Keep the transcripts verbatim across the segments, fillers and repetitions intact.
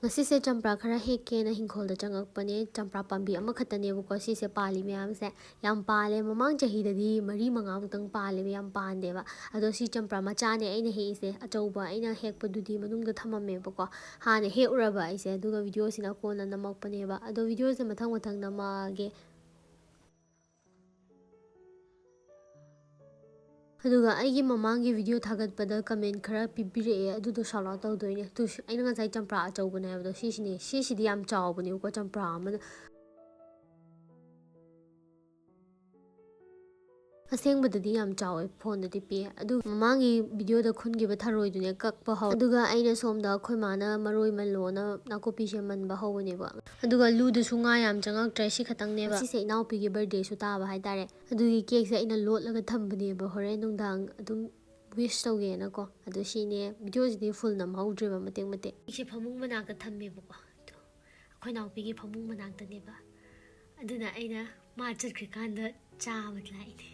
ꯉꯁꯤꯁꯦ ꯆꯝꯄ꯭ꯔꯥ ꯈꯔ ꯍꯦꯛꯀꯦꯅ ꯍꯤꯡꯈꯣꯜꯗ ꯆꯪꯉꯛꯄꯅꯦ꯫ ꯆꯝꯄ꯭ꯔꯥ ꯄꯥꯝꯕꯤ ꯑꯃꯈꯛꯇꯅꯦꯕꯀꯣ ꯁꯤꯁꯦ ꯄꯥꯜꯂꯤ ꯃꯌꯥꯝꯁꯦ꯫ ꯌꯥꯝ ꯄꯥꯜꯂꯦ, ꯃꯃꯥꯡ ꯆꯍꯤꯗꯗꯤ ꯃꯔꯤ ꯃꯉꯥꯃꯨꯛꯇꯪ ꯄꯥꯜꯂꯦꯕ, ꯌꯥꯝ ꯄꯥꯟꯗꯦꯕ꯫ ꯑꯗꯣ ꯁꯤ ꯆꯝꯄ꯭ꯔꯥ ꯃꯆꯥꯅꯦ ꯑꯩꯅ ꯍꯦꯛꯏꯁꯦ, ꯑꯆꯧꯕ ꯑꯩꯅ ꯍꯦꯛꯄꯗꯨꯗꯤ ꯃꯅꯨꯡꯗ ꯊꯝꯃꯝꯃꯦꯕꯀꯣ꯫ ꯍꯥꯟꯅ ꯍꯦꯛꯎꯔꯕ ꯑꯩꯁꯦ, ꯑꯗꯨꯒ ꯚꯤꯗꯤꯑꯣꯁꯤꯅ ꯀꯣꯟꯅ ꯅꯝꯃꯛꯄꯅꯦꯕ꯫ ꯑꯗꯣ ꯚꯤꯗꯤꯑꯣꯁꯦ ꯃꯊꯪ ꯃꯊꯪ ꯅꯝꯃꯛꯑꯒꯦ꯫ ꯑꯗꯨꯒ ꯑꯩꯒꯤ ꯃꯃꯥꯡꯒꯤ ꯚꯤꯗꯤꯑꯣ ꯊꯥꯒꯠꯄꯗ ꯀꯃꯦꯟ ꯈꯔ ꯄꯤꯕꯤꯔꯛꯑꯦ, ꯑꯗꯨꯗꯣ shout out ꯇꯧꯗꯣꯏꯅꯦ꯫ ꯇꯨ, ꯑꯩꯅ ꯉꯁꯥꯏ ꯆꯝꯄ꯭ꯔꯥ ꯑꯆꯧꯕꯅꯦ ꯍꯥꯏꯕꯗꯣ ꯁꯤꯁꯤꯅꯦ꯫ ꯁꯤꯁꯤꯗꯤ ꯌꯥꯝ ꯆꯥꯎꯕꯅꯦꯕꯀꯣ, ꯆꯝꯄ꯭ꯔꯥ ꯑꯃꯅ꯫ ꯑꯁꯦꯡꯕꯗꯗꯤ ꯌꯥꯝ ꯆꯥꯎꯋꯦ, ꯐꯣꯟꯗꯗꯤ ꯄꯤꯛꯑꯦ꯫ ꯑꯗꯨ ꯃꯃꯥꯡꯒꯤ ꯚꯤꯗꯤꯑꯣꯗ ꯈꯨꯟꯈꯤꯕ ꯊꯔꯣꯏꯗꯨꯅꯦ ꯀꯛꯄ ꯍꯧ-, ꯑꯗꯨꯒ ꯑꯩꯅ ꯁꯣꯝꯗ ꯑꯩꯈꯣꯏ ꯃꯥꯅ ꯃꯔꯣꯏ ꯃꯜꯂꯣꯅ ꯅꯥꯀꯨꯞꯄꯤꯁꯦ ꯃꯟꯕ ꯍꯧꯕꯅꯦꯕ꯫ ꯑꯗꯨꯒ ꯂꯨꯗꯁꯨ ꯉꯥ ꯌꯥꯝ ꯆꯪꯉꯛꯇ꯭ꯔꯦ, ꯁꯤ ꯈꯛꯇꯪꯅꯦꯕ꯫ ꯁꯤꯁꯦ ꯏꯅꯥꯎꯄꯤꯒꯤ ꯕꯥꯔꯗꯦꯁꯨ ꯇꯥꯕ ꯍꯥꯏꯇꯥꯔꯦ, ꯑꯗꯨꯒꯤ ꯀꯦꯛꯁꯦ ꯑꯩꯅ ꯂꯣꯠꯂꯒ ꯊꯝꯕꯅꯦꯕ, ꯍꯣꯔꯦꯟ ꯅꯨꯡꯗꯥꯡ ꯑꯗꯨꯝ ꯋꯤꯁ ꯇꯧꯒꯦꯅꯀꯣ꯫ ꯑꯗꯨ ꯁꯤꯅꯦ, ꯚꯤꯗꯤꯑꯣꯁꯤꯗꯤ ꯐꯨꯜ ꯅꯝꯍꯧꯗ꯭ꯔꯦꯕ, ꯃꯇꯦꯛ ꯃꯇꯦꯛ꯫ ꯁꯤꯁꯦ ꯐꯃꯨꯡ ꯃꯅꯥꯛꯇ ꯊꯝꯃꯦꯕꯀꯣ, ꯑꯗꯣ ꯑꯩꯈꯣꯏ ꯏꯅꯥꯎꯄꯤꯒꯤ ꯐꯃꯨꯡ ꯃꯅꯥꯛꯇꯅꯦꯕ꯫ ꯑꯗꯨꯅ ꯑꯩꯅ ꯃꯥ ꯆꯠꯈ꯭ꯔꯤꯀꯥꯟꯗ ꯆꯥꯕ ꯂꯥꯛꯏꯅꯦ꯫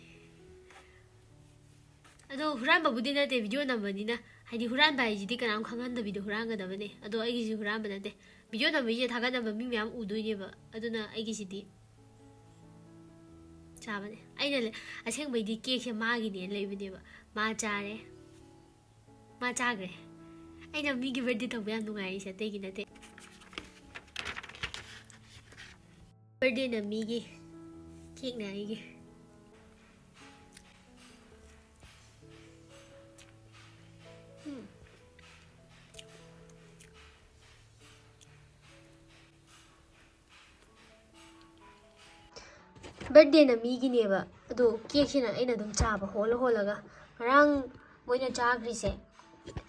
ꯑꯗꯣ ꯍꯨꯔꯥꯟꯕꯕꯨꯗꯤ ꯅꯠꯇꯦ, ꯚꯤꯗꯤꯑꯣ ꯅꯝꯕꯅꯤꯅ꯫ ꯍꯥꯏꯗꯤ ꯍꯨꯔꯥꯟꯕ ꯍꯥꯏꯁꯤꯗꯤ ꯀꯅꯥꯝ ꯈꯪꯍꯟꯗꯕꯤꯗ ꯍꯨꯔꯥꯟꯒꯗꯕꯅꯦ꯫ ꯑꯗꯣ ꯑꯩꯒꯤꯁꯤ ꯍꯨꯔꯥꯟꯕ ꯅꯠꯇꯦ꯫ ꯚꯤꯗꯤꯑꯣ ꯅꯝꯕꯁꯤꯗ ꯊꯥꯒꯠꯅꯕ ꯃꯤ ꯃꯌꯥꯝ ꯎꯗꯣꯏꯅꯦꯕ꯫ ꯑꯗꯨꯅ ꯑꯩꯒꯤꯁꯤꯗꯤ ꯆꯥꯕꯅꯦ꯫ ꯑꯩꯅ ꯂꯩ-, ꯑꯁꯦꯡꯕꯩꯗꯤ ꯀꯦꯛꯁꯦ ꯃꯥꯒꯤꯅꯦꯅ ꯂꯩꯕꯅꯦꯕ꯫ ꯃꯥ ꯆꯥꯔꯦ꯫ ꯃꯥ ꯆꯥꯈ꯭ꯔꯦ꯫ ꯑꯩꯅ ꯃꯤꯒꯤ ꯕꯥꯔꯗꯦ ꯇꯧꯕ ꯌꯥꯝ ꯅꯨꯡꯉꯥꯏꯔꯤꯁꯦ ꯑꯇꯩꯒꯤ ꯅꯠꯇꯦ꯫ ꯕꯥꯔꯗꯦꯅ ꯃꯤꯒꯤ, ꯀꯦꯛꯅ ꯑꯩꯒꯤ꯫ ꯎꯝ꯫ ꯕꯥꯔꯗꯦꯅ ꯃꯤꯒꯤꯅꯦꯕ, ꯑꯗꯣ ꯀꯦꯛꯁꯤꯅ ꯑꯩꯅ ꯑꯗꯨꯝ ꯆꯥꯕ, ꯍꯣꯜꯂ ꯍꯣꯜꯂꯒ꯫ ꯉꯔꯥꯡ ꯃꯣꯏꯅ ꯆꯥꯈ꯭ꯔꯤꯁꯦ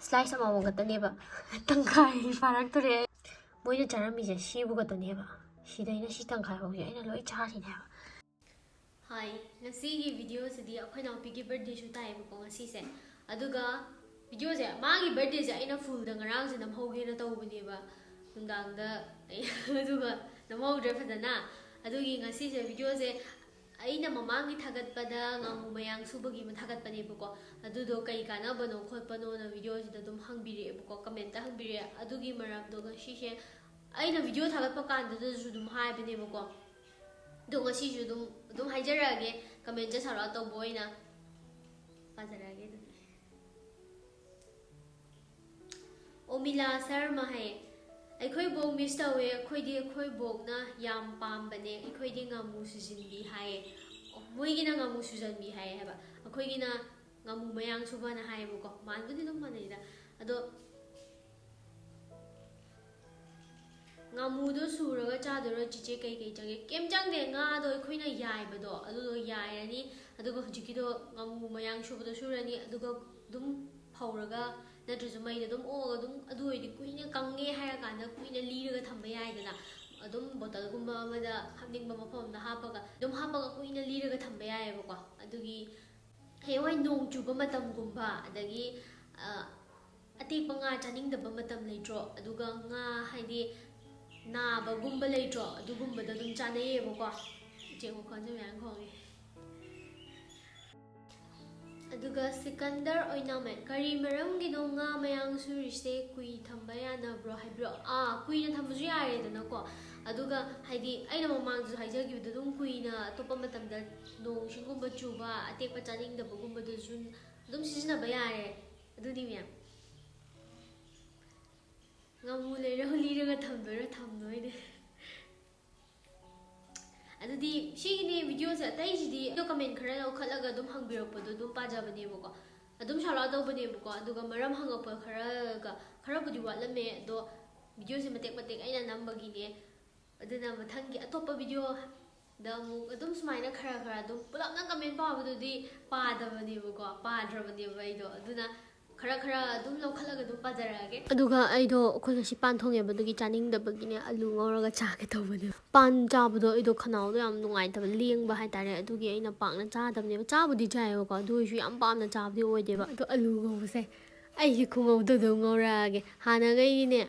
ꯁ꯭ꯂꯥꯏꯁ ꯑꯃꯃꯝ ꯈꯛꯇꯅꯦꯕ, ꯇꯪꯈꯥꯏ ꯐꯥꯔꯛꯇꯣꯔꯦ꯫ ꯃꯣꯏꯅ ꯆꯥꯔꯝꯃꯤꯁꯦ ꯁꯤꯕꯨ ꯈꯛꯇꯅꯦꯕ, ꯁꯤꯗꯩꯅ ꯁꯤ ꯇꯪꯈꯥꯏ ꯐꯥꯎꯁꯦ ꯑꯩꯅ ꯂꯣꯏ ꯆꯥꯔꯤꯅꯦꯕ꯫ ꯍꯥꯏ, ꯉꯁꯤꯒꯤ ꯚꯤꯗꯤꯑꯣꯁꯤꯗꯤ ꯑꯩꯈꯣꯏ ꯏꯅꯥꯎꯄꯤꯒꯤ ꯕꯥꯔꯗꯦꯁꯨ ꯇꯥꯏꯌꯦꯕꯀꯣ ꯉꯁꯤꯁꯦ꯫ ꯑꯗꯨꯒ ꯚꯤꯗꯤꯑꯣꯁꯦ, ꯃꯥꯒꯤ ꯕꯥꯔꯗꯦꯁꯦ ꯑꯩꯅ ꯐꯨꯜꯗ ꯉꯔꯥꯡꯁꯦ ꯅꯝꯍꯧꯒꯦꯅ ꯇꯧꯕꯅꯦꯕ ꯅꯨꯡꯗꯥꯡꯗ꯫ ꯑꯗꯨꯒ ꯅꯝꯍꯧꯗ꯭ꯔꯦ ꯐꯖꯅ꯫ ꯑꯗꯨꯒꯤ ꯉꯁꯤꯁꯦ ꯚꯤꯗꯤꯑꯣꯁꯦ ꯑꯩꯅ ꯃꯃꯥꯡꯒꯤ ꯊꯥꯒꯠꯄꯗ ꯉꯥꯃꯨ ꯃꯌꯥꯡ ꯁꯨꯕꯒꯤ ꯑꯃ ꯊꯥꯒꯠꯄꯅꯦꯕꯀꯣ꯫ ꯑꯗꯨꯗꯣ ꯀꯩ ꯀꯥꯟꯅꯕꯅꯣ ꯈꯣꯠꯄꯅꯣꯅ ꯚꯤꯗꯤꯑꯣꯁꯤꯗ ꯑꯗꯨꯝ ꯍꯪꯕꯤꯔꯛꯑꯦꯕꯀꯣ, ꯀꯃꯦꯟꯇ ꯍꯪꯕꯤꯔꯛꯑꯦ꯫ ꯑꯗꯨꯒꯤ ꯃꯔꯝꯗꯣ ꯉꯁꯤꯁꯦ ꯑꯩꯅ ꯚꯤꯗꯤꯑꯣ ꯊꯥꯒꯠꯄ ꯀꯥꯟꯗꯨꯗꯁꯨ ꯑꯗꯨꯝ ꯍꯥꯏꯕꯅꯦꯕꯀꯣ꯫ ꯑꯗꯣ ꯉꯁꯤꯁꯨ ꯑꯗꯨꯝ ꯑꯗꯨꯝ ꯍꯥꯏꯖꯔꯛꯑꯒꯦ, ꯀꯃꯦꯟꯁꯦ ꯁꯥꯎꯔ ꯇꯧꯕ ꯑꯣꯏꯅ ꯄꯥꯖꯔꯛꯑꯒꯦ ꯑꯗꯨꯗꯤ꯫ ꯑꯣꯃꯤꯂꯥ ꯁꯔꯃ ꯍꯥꯏꯌꯦ, "ꯑꯩꯈꯣꯏ ꯕꯣꯛ ꯃꯤꯁ ꯇꯧꯋꯦ, ꯑꯩꯈꯣꯏꯗꯤ ꯑꯩꯈꯣꯏ ꯕꯣꯛꯅ ꯌꯥꯝ ꯄꯥꯝꯕꯅꯦ, ꯑꯩꯈꯣꯏꯗꯤ ꯉꯥꯃꯨ ꯁꯨꯖꯤꯟꯕꯤ ꯍꯥꯏꯌꯦ"꯫ ꯑꯣ, ꯃꯣꯏꯒꯤꯅ ꯉꯥꯃꯨ ꯁꯨꯖꯟꯕꯤ ꯍꯥꯏꯌꯦ ꯍꯥꯏꯕ, ꯑꯩꯈꯣꯏꯒꯤꯅ ꯉꯥꯃꯨ ꯃꯌꯥꯡ ꯁꯨꯕꯅ ꯍꯥꯏꯌꯦꯕꯀꯣ꯫ ꯃꯥꯟꯕꯨꯗꯤ ꯑꯗꯨꯝ ꯃꯥꯟꯅꯩꯗ꯫ ꯑꯗꯣ ꯉꯥꯃꯨꯗꯣ ꯁꯨꯔꯒ ꯆꯥꯗꯣꯏꯔꯣ ꯆꯤꯆꯦ? ꯀꯩꯀꯩ ꯆꯪꯉꯦ? ꯀꯩꯝ ꯆꯪꯗꯦ꯫ ꯉꯥꯗꯣ ꯑꯩꯈꯣꯏꯅ ꯌꯥꯏꯕꯗꯣ ꯑꯗꯨꯗꯣ ꯌꯥꯏꯔꯅꯤ, ꯑꯗꯨꯒ ꯍꯧꯖꯤꯛꯀꯤꯗꯣ ꯉꯥꯃꯨ ꯃꯌꯥꯡ ꯁꯨꯕꯗꯣ ꯁꯨꯔꯅꯤ, ꯑꯗꯨꯒ ꯑꯗꯨꯝ ꯐꯧꯔꯒ ꯅꯠꯇ꯭ꯔꯁꯨ ꯃꯩꯗ ꯑꯗꯨꯝ ꯑꯣꯛꯑꯒ ꯑꯗꯨꯝ, ꯑꯗꯨ ꯑꯣꯏꯔꯗꯤ ꯀꯨꯏꯅ ꯀꯪꯉꯦ ꯍꯥꯏꯔꯀꯥꯟꯗ ꯀꯨꯏꯅ ꯂꯤꯔꯒ ꯊꯝꯕ ꯌꯥꯏꯗꯅ꯫ ꯑꯗꯨꯝ ꯕꯣꯇꯜꯒꯨꯝꯕ ꯑꯃꯗ ꯍꯥꯞꯅꯤꯡꯕ ꯃꯐꯝ ꯑꯃꯗ ꯍꯥꯞꯄꯒ ꯑꯗꯨꯝ ꯍꯥꯞꯄꯒ ꯀꯨꯏꯅ ꯂꯤꯔꯒ ꯊꯝꯕ ꯌꯥꯏꯑꯕꯀꯣ꯫ ꯑꯗꯨꯒꯤ ꯍꯌꯦꯡꯋꯥꯏ ꯅꯣꯡ ꯆꯨꯕ ꯃꯇꯝꯒꯨꯝꯕ, ꯑꯗꯒꯤ ꯑ, ꯑꯇꯦꯛꯄ ꯉꯥ ꯆꯥꯅꯤꯡꯗꯕ ꯃꯇꯝ ꯂꯩꯇ꯭ꯔꯣ? ꯑꯗꯨꯒ ꯉꯥ ꯍꯥꯏꯗꯤ ꯅꯥꯕꯒꯨꯝꯕ ꯂꯩꯇ꯭ꯔꯣ? ꯑꯗꯨꯒꯨꯝꯕꯗ ꯑꯗꯨꯝ ꯆꯥꯅꯩꯌꯦꯕꯀꯣ꯫ ꯎꯆꯦꯛ ꯃꯈꯣꯟꯁꯨ ꯃꯌꯥꯝ ꯈꯣꯡꯉꯦ꯫ ꯑꯗꯨꯒ ꯁꯤꯀꯟꯗꯔ ꯑꯣꯏꯅꯥꯃꯦ, "ꯀꯔꯤ ꯃꯔꯝꯒꯤꯅꯣ ꯉꯥ ꯃꯌꯥꯡ ꯁꯨꯔꯤꯁꯦ? ꯀꯨꯏ ꯊꯝꯕ ꯌꯥꯅꯕ꯭ꯔꯣ?" ꯍꯥꯏꯕꯤꯔꯣ꯫ ꯑꯥ, ꯀꯨꯏꯅ ꯊꯝꯕꯁꯨ ꯌꯥꯔꯦꯗꯅꯀꯣ꯫ ꯑꯗꯨꯒ ꯍꯥꯏꯗꯤ ꯑꯩꯅ ꯃꯃꯥꯡꯗꯁꯨ ꯍꯥꯏꯖꯈꯤꯕꯗꯣ, ꯑꯗꯨꯝ ꯀꯨꯏꯅ ꯑꯇꯣꯞꯄ ꯃꯇꯝꯗ ꯅꯣꯡ ꯏꯁꯤꯡꯒꯨꯝꯕ ꯆꯨꯕ, ꯑꯇꯦꯛꯄ ꯆꯥꯅꯤꯡꯗꯕꯒꯨꯝꯕꯗꯁꯨ ꯑꯗꯨꯝ ꯁꯤꯖꯤꯟꯅꯕ ꯌꯥꯔꯦ꯫ ꯑꯗꯨꯅꯤ ꯃꯌꯥꯝ꯫ ꯉꯥꯃꯨ ꯂꯩꯔ ꯂꯤꯔꯒ ꯊꯝꯗꯣꯏꯔ ꯊꯝꯗꯣꯏꯅꯦ꯫ ꯑꯗꯨꯗꯤ ꯁꯤꯒꯤꯅꯦ ꯚꯤꯗꯤꯑꯣꯁꯦ꯫ ꯑꯇꯩꯁꯤꯗꯤ ꯑꯗꯣ ꯀꯃꯦꯟ ꯈꯔ ꯂꯧꯈꯠꯂꯒ ꯑꯗꯨꯝ ꯍꯪꯕꯤꯔꯛꯄꯗꯣ ꯑꯗꯨꯝ ꯄꯥꯖꯕꯅꯦꯕꯀꯣ꯫ ꯑꯗꯨꯝ shout out ꯇꯧꯕꯅꯦꯕꯀꯣ꯫ ꯑꯗꯨꯒ ꯃꯔꯝ ꯍꯪꯉꯛꯄ ꯈꯔꯒ, ꯈꯔꯕꯨꯗꯤ ꯋꯥꯠꯂꯝꯃꯦ, ꯑꯗꯣ ꯚꯤꯗꯤꯑꯣꯁꯦ ꯃꯇꯦꯛ ꯃꯇꯦꯛ ꯑꯩꯅ ꯅꯝꯕꯒꯤꯅꯦ꯫ ꯑꯗꯨꯅ ꯃꯊꯪꯒꯤ ꯑꯇꯣꯞꯄ ꯚꯤꯗꯤꯑꯣꯗ ꯑꯃꯨꯛ ꯑꯗꯨꯝ ꯁꯨꯃꯥꯏꯅ ꯈꯔ ꯈꯔ ꯑꯗꯨꯝ ꯄꯨꯂꯞꯅ ꯀꯃꯦꯟ ꯄꯥꯕꯗꯨꯗꯤ ꯄꯥꯗꯕꯅꯦꯕꯀꯣ, ꯄꯥꯗ꯭ꯔꯕꯅꯦꯕ ꯑꯩꯗꯣ꯫ ꯑꯗꯨꯅ ꯈꯔ ꯈꯔ ꯑꯗꯨꯝ ꯂꯧꯈꯠꯂꯒ ꯑꯗꯨꯝ ꯄꯥꯖꯔꯛꯑꯒꯦ꯫ ꯑꯗꯨꯒ ꯑꯩꯗꯣ ꯑꯩꯈꯣꯏ ꯉꯁꯤ ꯄꯥꯟ ꯊꯣꯡꯉꯦꯕ, ꯑꯗꯨꯒꯤ ꯆꯥꯅꯤꯡꯗꯕꯒꯤꯅꯦ ꯑꯂꯨ ꯉꯧꯔꯒ ꯆꯥꯒꯦ ꯇꯧꯕꯅꯦꯕ꯫ ꯄꯥꯟ ꯆꯥꯕꯗꯣ ꯑꯩꯗꯣ ꯈꯅꯥꯎꯗꯣ ꯌꯥꯝ ꯅꯨꯡꯉꯥꯏꯇꯕ, ꯂꯦꯡꯕ ꯍꯥꯏꯇꯥꯔꯦ꯫ ꯑꯗꯨꯒꯤ ꯑꯩꯅ ꯄꯥꯛꯅ ꯆꯥꯗꯕꯅꯦꯕ꯫ ꯆꯥꯕꯨꯗꯤ ꯆꯥꯏꯌꯦꯕꯀꯣ, ꯑꯗꯨ ꯑꯣꯏꯔꯁꯨ ꯌꯥꯝ ꯄꯥꯝꯅ ꯆꯥꯕꯗꯤ ꯑꯣꯏꯗꯦꯕ꯫ ꯑꯗꯣ ꯑꯂꯨ ꯉꯧꯕꯁꯦ ꯑꯩꯒꯤ ꯈꯨꯉꯧꯗꯣ ꯑꯗꯨꯝ ꯉꯧꯔꯛꯑꯒꯦ꯫ ꯍꯥꯟꯅꯈꯩꯒꯤꯅꯦ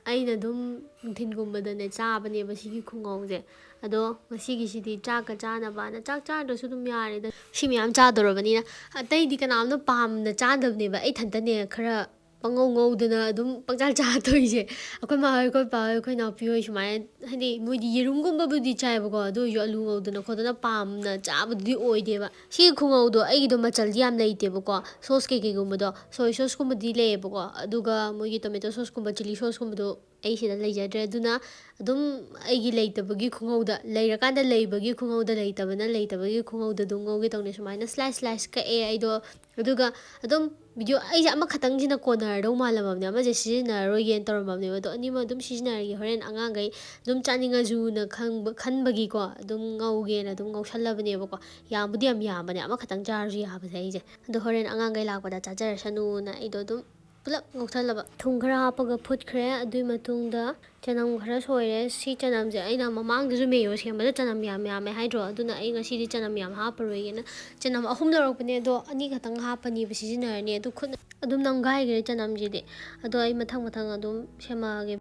ꯑꯩꯅ ꯑꯗꯨꯝ ꯅꯨꯡꯊꯤꯟꯒꯨꯝꯕꯗꯅꯦ ꯆꯥꯕꯅꯦꯕ ꯁꯤꯒꯤ ꯈꯨꯉꯧꯁꯦ꯫ ꯑꯗꯣ ꯉꯁꯤꯒꯤꯁꯤꯗꯤ ꯆꯥꯛꯀ ꯆꯥꯅꯕꯅ, ꯆꯥꯛ ꯆꯥꯗ꯭ꯔꯁꯨ ꯑꯗꯨꯝ ꯌꯥꯔꯦꯗ, ꯁꯤ ꯃꯌꯥꯝ ꯆꯥꯗꯧꯔꯕꯅꯤꯅ꯫ ꯑꯇꯩꯗꯤ ꯀꯅꯥꯝꯅ ꯄꯥꯝꯅ ꯆꯥꯗꯕꯅꯦꯕ, ꯑꯩ ꯏꯊꯟꯇꯅꯦ ꯈꯔ ꯄꯪꯉꯧ ꯉꯧꯗꯅ ꯑꯗꯨꯝ ꯄꯪꯆꯥ ꯆꯥ ꯇꯣꯛꯏꯁꯦ꯫ ꯑꯩꯈꯣꯏ ꯃꯥ ꯍꯣꯏ, ꯑꯩꯈꯣꯏ ꯄꯥ ꯍꯣꯏ, ꯑꯩꯈꯣꯏ ꯏꯅꯥꯎꯄꯤ ꯍꯣꯏ ꯁꯨꯃꯥꯏꯅ, ꯍꯥꯏꯗꯤ ꯃꯣꯏꯗꯤ ꯌꯦꯔꯨꯝꯒꯨꯝꯕꯕꯨꯗꯤ ꯆꯥꯏꯕꯀꯣ, ꯑꯗꯨ ꯑꯣꯏꯔꯁꯨ ꯑꯂꯨ ꯉꯧꯗꯅ ꯈꯣꯠꯇꯅ ꯄꯥꯝꯅ ꯆꯥꯕꯗꯨꯗꯤ ꯑꯣꯏꯗꯦꯕ꯫ ꯁꯤꯒꯤ ꯈꯨꯉꯧꯗꯣ ꯑꯩꯒꯤꯗꯣ ꯃꯆꯜꯗꯤ ꯌꯥꯝ ꯂꯩꯇꯦꯕꯀꯣ, ꯁꯣꯁ ꯀꯩꯀꯩꯒꯨꯝꯕꯗꯣ, ꯁꯣꯏ ꯁꯣꯁꯀꯨꯝꯕꯗꯤ ꯂꯩꯌꯦꯕꯀꯣ, ꯑꯗꯨꯒ ꯃꯣꯏꯒꯤ ꯇꯣꯃꯦꯇꯣ ꯁꯣꯁꯀꯨꯝꯕ, ꯆꯤꯂꯤ ꯁꯣꯁꯀꯨꯝꯕꯗꯣ ꯑꯩ ꯁꯤꯗ ꯂꯩꯖꯗ꯭ꯔꯦ꯫ ꯑꯗꯨꯅ ꯑꯗꯨꯝ ꯑꯩꯒꯤ ꯂꯩꯇꯕꯒꯤ ꯈꯨꯉꯧꯗ, ꯂꯩꯔꯀꯥꯟꯗ ꯂꯩꯕꯒꯤ ꯈꯨꯉꯧꯗ, ꯂꯩꯇꯕꯅ ꯂꯩꯇꯕꯒꯤ ꯈꯨꯉꯧꯗ ꯑꯗꯨꯝ ꯉꯧꯒꯦ ꯇꯧꯅꯦ꯫ ꯁꯨꯃꯥꯏꯅ ꯁ꯭ꯂꯥꯏꯁ ꯁ꯭ꯂꯥꯏꯁ ꯀꯛꯑꯦ ꯑꯩꯗꯣ, ꯑꯗꯨꯒ ꯑꯗꯨꯝ ꯚꯤꯗꯤꯑꯣ ꯑꯩꯁꯦ ꯑꯃꯈꯛꯇꯪꯁꯤꯅ ꯀꯣꯟꯅꯔꯗꯧ ꯃꯥꯜꯂꯝꯃꯕꯅꯦ, ꯑꯃꯁꯦ ꯁꯤꯖꯤꯟꯅꯔꯔꯣꯏꯒꯦꯅ ꯇꯧꯔꯝꯃꯕꯅꯦꯕ꯫ ꯑꯗꯣ ꯑꯅꯤꯃꯛ ꯑꯗꯨꯝ ꯁꯤꯖꯤꯟꯅꯔꯒꯦ, ꯍꯣꯔꯦꯟ ꯑꯉꯥꯡꯈꯩ ꯑꯗꯨꯝ ꯆꯥꯅꯤꯡꯉꯁꯨꯅ ꯈꯪꯕ, ꯈꯟꯕꯒꯤꯀꯣ ꯑꯗꯨꯝ ꯉꯧꯒꯦꯅ ꯑꯗꯨꯝ ꯉꯧꯁꯜꯂꯕꯅꯦꯕꯀꯣ꯫ ꯌꯥꯝꯕꯨꯗꯤ ꯌꯥꯝ ꯌꯥꯝꯕꯅꯦ, ꯑꯃꯈꯛꯇꯪ ꯆꯥꯔꯁꯨ ꯌꯥꯕꯁꯦ ꯑꯩꯁꯦ꯫ ꯑꯗꯣ ꯍꯣꯔꯦꯟ ꯑꯉꯥꯡꯈꯩ ꯂꯥꯛꯄꯗ ꯆꯥꯖꯔꯁꯅꯨꯅ ꯑꯩꯗꯣ ꯑꯗꯨꯝ ꯄꯨꯂꯞ ꯉꯧꯁꯜꯂꯕ꯫ ꯊꯨꯝ ꯈꯔ ꯍꯥꯞꯄꯒ ꯐꯨꯠꯈ꯭ꯔꯦ꯫ ꯑꯗꯨꯒꯤ ꯃꯇꯨꯡꯗ ꯆꯅꯝ ꯈꯔ ꯁꯣꯏꯔꯦ꯫ ꯁꯤ ꯆꯅꯝꯁꯦ ꯑꯩꯅ ꯃꯃꯥꯡꯗꯁꯨ ꯃꯦꯌꯣ ꯁꯦꯝꯕꯗ ꯆꯅꯝ ꯌꯥꯝ ꯌꯥꯝꯃꯦ ꯍꯥꯏꯗ꯭ꯔꯣ? ꯑꯗꯨꯅ ꯑꯩ ꯉꯁꯤꯗꯤ ꯆꯅꯝ ꯌꯥꯝ ꯍꯥꯞꯄꯔꯣꯏꯒꯦꯅ ꯆꯅꯝ ꯑꯍꯨꯝ ꯂꯧꯔꯛꯄꯅꯦ, ꯑꯗꯣ ꯑꯅꯤ ꯈꯛꯇꯪ ꯍꯥꯞꯄꯅꯦꯕ ꯁꯤꯖꯤꯟꯅꯔꯅꯤ꯫ ꯑꯗꯨ ꯈꯨꯠꯅ ꯑꯗꯨꯝ ꯅꯝꯒꯥꯏꯈ꯭ꯔꯦ ꯆꯅꯝꯁꯤꯗꯤ꯫ ꯑꯗꯣ ꯑꯩ ꯃꯊꯪ ꯃꯊꯪ ꯑꯗꯨꯝ ꯁꯦꯝꯃꯛꯑꯒꯦ꯫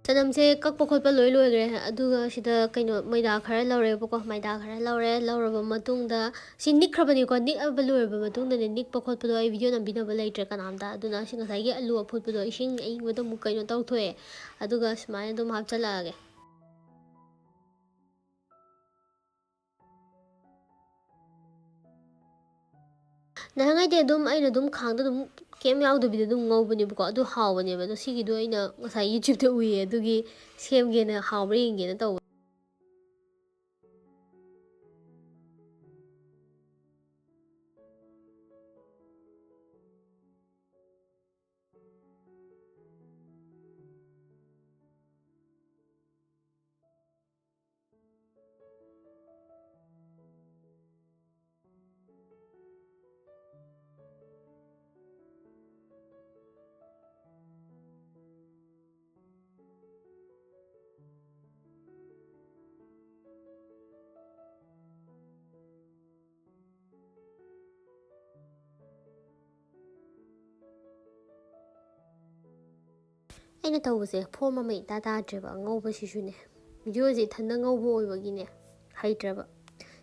ꯆꯅꯝꯁꯦ ꯀꯛꯄ ꯈꯣꯠꯄ ꯂꯣꯏ ꯂꯣꯏꯈ꯭ꯔꯦ꯫ ꯑꯗꯨꯒ ꯁꯤꯗ ꯀꯩꯅꯣ, ꯃꯣꯏꯗꯥ ꯈꯔ ꯂꯧꯔꯦꯕꯀꯣ꯫ ꯃꯣꯏꯗꯥ ꯈꯔ ꯂꯧꯔꯦ꯫ ꯂꯧꯔꯕ ꯃꯇꯨꯡꯗ, ꯁꯤ ꯅꯤꯛꯈ꯭ꯔꯕꯅꯤꯀꯣ꯫ ꯅꯤꯛꯑꯕ ꯂꯣꯏꯔꯕ ꯃꯇꯨꯡꯗꯅꯦ, ꯅꯤꯛꯄ ꯈꯣꯠꯄꯗꯣ ꯑꯩ ꯚꯤꯗꯤꯑꯣ ꯅꯝꯕꯤꯅꯕ ꯂꯩꯇ꯭ꯔꯦ ꯀꯅꯥꯝꯇ꯫ ꯑꯗꯨꯅ ꯁꯤ ꯉꯁꯥꯏꯒꯤ ꯑꯂꯨ ꯑꯐꯨꯠꯄꯗꯣ ꯏꯁꯤꯡ ꯑꯏꯪꯕꯗ ꯑꯃꯨꯛ ꯀꯩꯅꯣ ꯇꯧꯊꯣꯛꯑꯦ꯫ ꯑꯗꯨꯒ ꯁꯨꯃꯥꯏꯅ ꯑꯗꯨꯝ ꯍꯥꯞꯆꯤꯜꯂꯛꯑꯒꯦ꯫ ꯅꯍꯥꯟꯉꯩꯗꯤ ꯑꯗꯨꯝ ꯑꯩꯅ ꯑꯗꯨꯝ ꯈꯥꯡꯗ ꯑꯗꯨꯝ ꯀꯩꯝ ꯌꯥꯎꯗꯕꯤꯗ ꯑꯗꯨꯝ ꯉꯧꯕꯅꯦꯕꯀꯣ, ꯑꯗꯨ ꯍꯥꯎꯕꯅꯦꯕ꯫ ꯑꯗꯣ ꯁꯤꯒꯤꯗꯣ ꯑꯩꯅ ꯉꯁꯥꯏ YouTube-ꯇ ꯎꯏꯌꯦ, ꯑꯗꯨꯒꯤ ꯁꯦꯝꯒꯦꯅ, ꯍꯥꯎꯕ꯭ꯔꯥ ꯌꯦꯡꯒꯦꯅ ꯇꯧꯕ꯫ ꯑꯩꯅ ꯇꯧꯕꯁꯦ ꯐꯣꯝ ꯑꯃ ꯏꯇꯥ ꯇꯥꯗ꯭ꯔꯦꯕ꯫ ꯑꯉꯧꯕꯁꯤꯁꯨꯅꯦ, ꯚꯤꯗꯤꯑꯣꯁꯦ ꯏꯊꯟꯗ ꯉꯧꯕ ꯑꯣꯏꯕꯒꯤꯅꯦ, ꯍꯩꯇ꯭ꯔꯕ꯫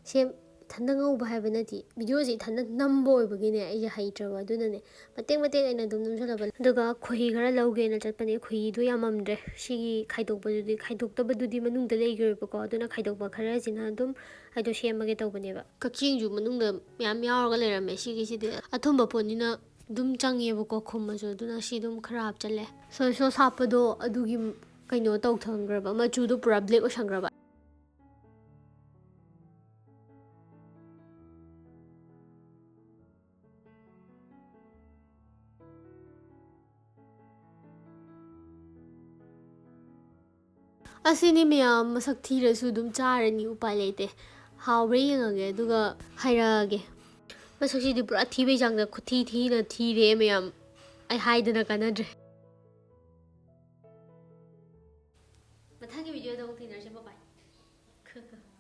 ꯁꯦꯝ ꯏꯊꯟꯗ ꯉꯧꯕ ꯍꯥꯏꯕ ꯅꯠꯇꯦ, ꯚꯤꯗꯤꯑꯣꯁꯦ ꯏꯊꯟꯗ ꯅꯝꯕ ꯑꯣꯏꯕꯒꯤꯅꯦ ꯑꯩꯁꯦ ꯍꯩꯇ꯭ꯔꯕ꯫ ꯑꯗꯨꯅꯅꯦ ꯃꯇꯦꯛ ꯃꯇꯦꯛ ꯑꯩꯅ ꯑꯗꯨꯝ ꯅꯝꯁꯤꯜꯂꯕ꯫ ꯑꯗꯨꯒ ꯈꯣꯏꯍꯤ ꯈꯔ ꯂꯧꯒꯦꯅ ꯆꯠꯄꯅꯦ, ꯈꯣꯏꯍꯤꯗꯨ ꯌꯥꯝꯃꯝꯗ꯭ꯔꯦ꯫ ꯁꯤꯒꯤ ꯈꯥꯏꯗꯣꯛꯄꯗꯨꯗꯤ, ꯈꯥꯏꯗꯣꯛꯇꯕꯗꯨꯗꯤ ꯃꯅꯨꯡꯗ ꯂꯩꯈ꯭ꯔꯦꯕꯀꯣ꯫ ꯑꯗꯨꯅ ꯈꯥꯏꯗꯣꯛꯄ ꯈꯔꯁꯤꯅ ꯑꯗꯨꯝ ꯑꯩꯗꯣ ꯁꯦꯝꯃꯒꯦ ꯇꯧꯕꯅꯦꯕ꯫ ꯀꯛꯆꯦꯡꯁꯨ ꯃꯅꯨꯡꯗ ꯃꯌꯥꯝ ꯌꯥꯎꯔꯒ ꯂꯩꯔꯝꯃꯦ꯫ ꯁꯤꯒꯤꯁꯤꯗꯤ ꯑꯊꯨꯝꯕ ꯄꯣꯠꯅꯤꯅ ꯑꯗꯨꯝ ꯆꯪꯉꯦꯕꯀꯣ ꯈꯨꯝꯃꯁꯨ꯫ ꯑꯗꯨꯅ ꯁꯤ ꯑꯗꯨꯝ ꯈꯔ ꯍꯥꯞꯆꯜꯂꯦ꯫ ꯁꯣꯏ ꯁꯣꯁ ꯍꯥꯞꯄꯗꯣ ꯑꯗꯨꯒꯤ ꯀꯩꯅꯣ ꯇꯧꯊꯈ꯭ꯔꯕ, ꯃꯆꯨꯗꯣ ꯄꯨꯔꯥ ꯕ꯭ꯂꯦꯛ ꯑꯣꯏꯁꯟꯈ꯭ꯔꯕ꯫ ꯑꯁꯤꯅꯤ ꯃꯌꯥꯝ, ꯃꯁꯛ ꯊꯤꯔꯁꯨ ꯑꯗꯨꯝ ꯆꯥꯔꯅꯤ, ꯎꯄꯥꯏ ꯂꯩꯇꯦ꯫ ꯍꯥꯎꯕ꯭ꯔꯥ ꯌꯦꯡꯉꯒꯦ ꯑꯗꯨꯒ ꯍꯥꯏꯔꯛꯑꯒꯦ꯫ ꯃꯁꯛꯁꯤꯗꯤ ꯄꯨꯔꯥ ꯊꯤꯕꯩ ꯆꯥꯡꯗ ꯈꯨꯊꯤ ꯊꯤꯅ ꯊꯤꯔꯦ ꯃꯌꯥꯝ, ꯑꯩ ꯍꯥꯏꯗꯅ ꯀꯥꯟꯅꯗ꯭ꯔꯦ꯫ ꯃꯊꯪꯒꯤ ꯚꯤꯗꯤꯑꯣꯗ ꯑꯃꯨꯛ ꯊꯦꯡꯅꯔꯁꯤ꯫